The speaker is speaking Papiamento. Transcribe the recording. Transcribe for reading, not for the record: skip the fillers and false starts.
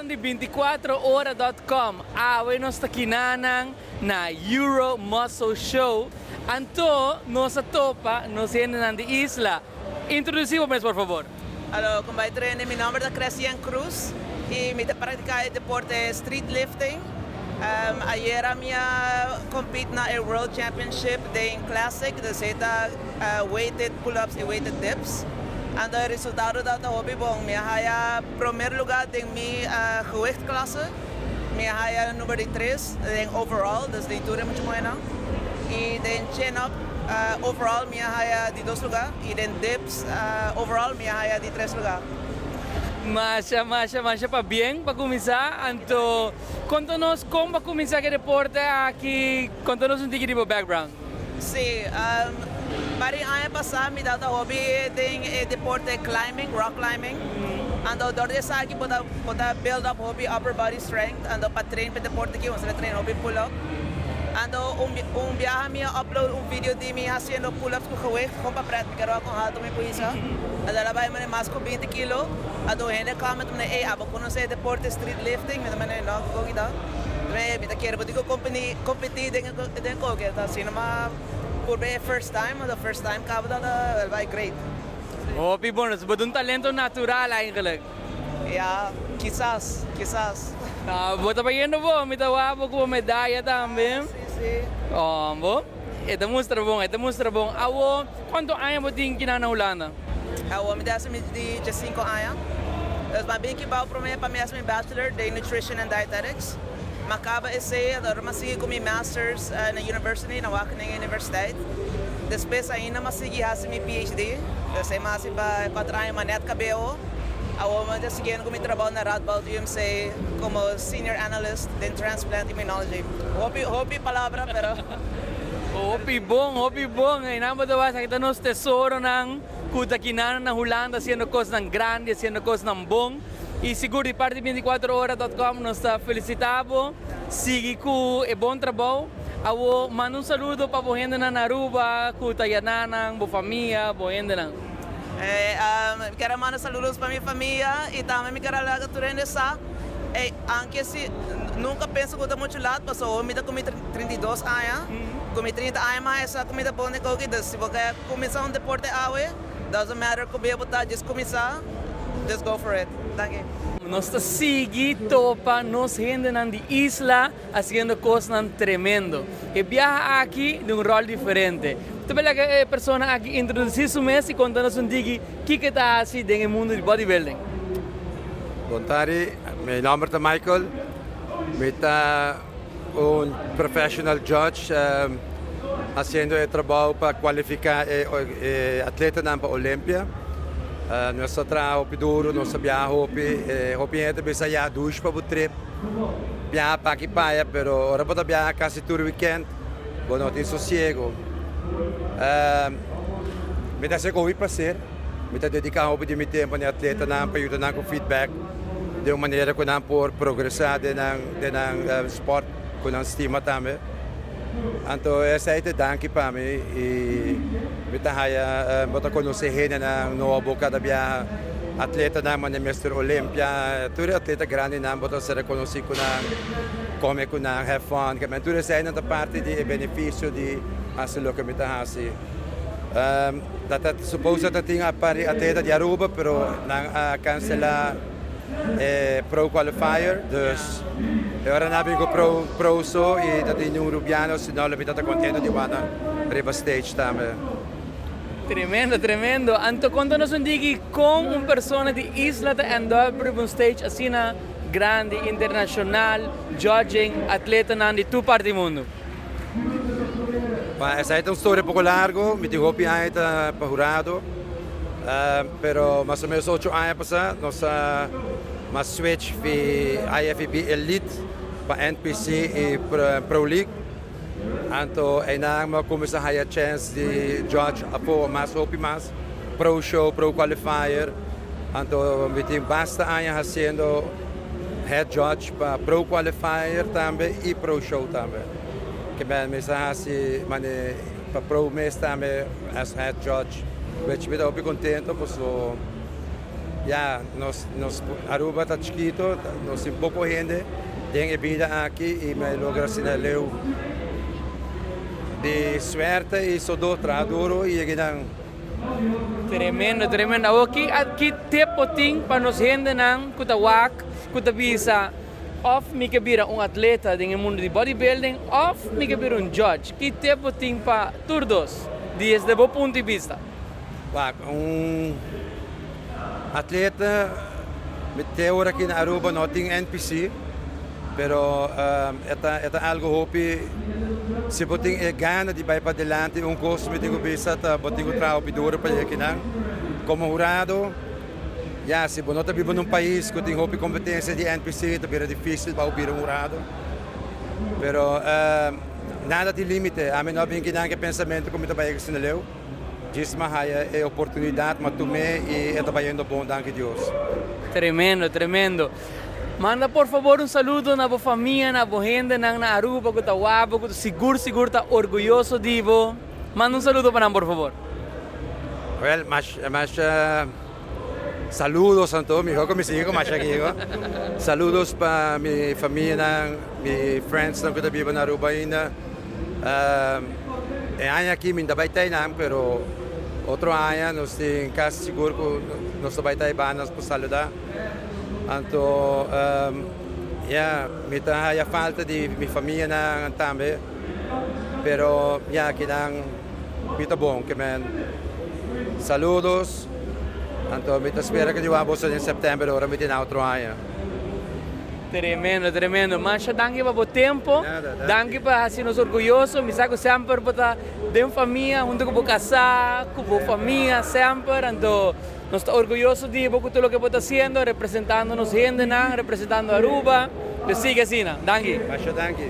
Di 24ora.com, awe nos ta kinanan na Euro Muscle Show. Anto nos a topa nos hendenan di isla. Introdusí bo mes, por fabor. Hallo, kon bai trainen? Mi nòmber ta Cressien Cruz i mi ta praktiká e deporte street lifting. Ayera mi a compete na e World Championship den Classic, dus e ta weighted pull-ups i weighted dips. Anto e resultado tabata hopi bon. Mi a haya Promer lugar den mi gewichtklasse, mi a haya number di tres den overall, dus den tur e mucha muhernan. Y den chin up overall mi a haya di dos lugar y den dips overall mi a haya di tres lugar. Masha, masha, masha pabien pa cuminsa. Anto conta nos con bo a cuminsa cu e deporte aki, conta nos un tiki di bo background. Sí, par di aña pasá mi tabata hopi den e deporte climbing, rock climbing. Anto dor di esaki bo ta bo ta build up hopi upper body strength, anto pa train pa e deporte aki bo mester a train hopi pull up. Anto un un biaha mi a upload un video di mi hasiendo pull ups ku gewicht, gewoon pa pret, mi kere wak kon haltu mi por hisa. Anto el a bai mane mas ku binti kilo, anto un hende comment mane, ey abo konosé e deporte street lifting? Mi ta mane, no, kiko kita? Mi ta kere bo tin ku kompetí den den koke ta asina ma purba e first time the first time caba ta el bai great. Hopi bon, dus bo ta un talento natural eigenlijk. Ya, kisas, kisas. Bo ta bayendo bon, mi ta wak bo ku bo medaya tambe. Si, si. Oh, bo, e ta mustra bon, e ta mustra bon. Awo, kuantu aña bo tin kinan na Hulanda? Awo mi ta hasi mi di diesinko aña. Dus mi a bin kibao prome pa mi hasi mi bachelor den nutrition and dietetics. M'a kaba esei, awor m'a sigui ku mi masters na university, na Wageningen Universiteit. Despues ainda m'a sigui hasi mi PhD, esei m'a hasi pa kuater aña, m'a nèt kab'é awor. Awor mi ta siguiendo ku mi trabou na Radboud UMC komo senior analyst den transplant immunology. Hopi, hopi palabra, pero. Hopi bon, hopi bon. Einan bo ta wak esaki ta nos tesoronan ku ta kinan na Hulanda hasiendo kosnan grandi, hasiendo kosnan bon. Y sigur di parti 24ora.com nos ta felicita bo, sigui cu e bon trabou. Awo manda un saludo pa bo hendenan na Aruba cu ta yananan, bo famia, bo hendenan. Mi kier a manda saludos pa mi famia y tambe mi kier a laga tur hende sa, anke si nunca pensa cu ta mucho laat pasobra mi ta cu mi 32 aña, cu mi 30 aña mas esa cu mi ta bon den koki, dus si bo ke cuminsa un deporte awe, Doesn't matter cu bo ta djis cuminsa, just go for it. Danki. Nos ta sigui topa nos hendenan di isla haciendo cosnan tremendo. E biaha aki den un rol diferente. Ta bel laga e persona aki introduci su mes y conta nos un diki kico e ta haci den e mundo di bodybuilding. Bon tardi, mi nomber ta Michael, mi ta un professional judge haciendo e trabou pa cualifica e atletanan pa Olympia. Nos ta traha hopi duro, nos ta biaha hopi, hopi hende ta bisa ya dushi pa bo trip biaha pa aki pa aya, pero ora bo ta biaha casi tur weekend bo no tin sosiego. Mi ta haci cu hopi placer, mi ta dedica hopi di mi tempo na e atletanan pa yuda nan cu feedback den un manera cu nan por progresa den nan den nan sport cu nan stima tambe. Anto esei ta danki pa mi y mi ta haya bo ta conoce hendenan nobo cada biaha, atletanan manera Mister Olympia, tur e atleta grandinan bo ta ser conoci cu nan, come cu nan, have fun, tur eseinan ta parti di e beneficio di haci loke mi ta haci. Ta ta suppose ta tin a par di atleta di Aruba pero nan a cancela e pro qualifier dus e ora nan a bin cu pro pro so y ta tin un Rubiano si no lo mi ta ta contento di wak nan riba stage tambe. Tremendo tremendo anto conta nos un diki con un persona di isla ta end up riba un stage asina grandi internacional judging atletanan di tur parti di mundo. Pa esei ta un storia poko largo, mi tin hopi aña ta pa hurado, pero mas o menos ocho aña pasá nos a mas switch di IFBB Elite pa NPC i Pro League. Anto einan mi a kuminsá haya chèns di judge afó mas hopi mas pro show, pro qualifier. Anto mi tin basta aña hasiendo head judge pa pro qualifier tambe y pro show tambe. Ke men mi sa hasi mane pa pro mes tambe as head judge which mi ta hopi contento paso. Ya, nos, nos Aruba ta chikito, nos tin poco hende den e bida aki y mi a logra asina leu di suerte y sodo traha duro y yega nan. Tremendo, tremendo. Awor ki, ki tip bo tin pa nos hendenan ku ta wak, ku ta bisa of mi ke bira un atleta den e mundo di bodybuilding of mi ke bira un judge? Ki tip bo tin pa tur dos, desde bo punto di bista? Wak, un atleta te ora aki na Aruba no tin NPC, pero e ta e ta algo hopi, si bo tin e gana di bai padilanti un cos mi tin cu bisa ta bo tin cu traha hopi duro pa yega kinan. Como hurado, ya si bo no ta biba na un pais cu tin hopi competencia di NPC ta bira dificil pa bo bira un hurado. Pero nada tin limite, ami no a bin kinan cu e pensamento cu mi ta bai yega asina leu. Djis m'a haya e oportunidad, m'a tum'é y e ta bayendo bon, danki Dios. Tremendo, tremendo. Manda por fabor un saludo na bo famia, na bo hendenan na Aruba cu ta wak bo, cu sigur sigur ta orguyoso di bo. Manda un saludo pa nan por fabor. Well, mas mas saludos anto, miho cu mi sigui cu masha akigo. Saludos pa mi famianan, mi friendsnan cu ta biba na Aruba ainda. E aña aki mi no ta bai teinan, pero otro aña nos tin casi sigur cu nos ta bai Taiban nos por saluda. Anto ya, mi ta haya falta di mi famianan tambe, pero ya kinan mi ta bon ke men. Saludos, anto mi ta spera cu di wak boso den september ora mi tin otro aña. Tremendo, tremendo. Masha danki pa bo tempo. Danki pa hasi nos orguyoso. Mi sa ku semper bo ta den famia hunto ku bo kasá, ku bo famia semper. Anto nos ta orguyoso di bo ku tur loke bo ta hasiendo, representando nos hendenan, representando Aruba. Pues sigui asina. Danki. Masha danki.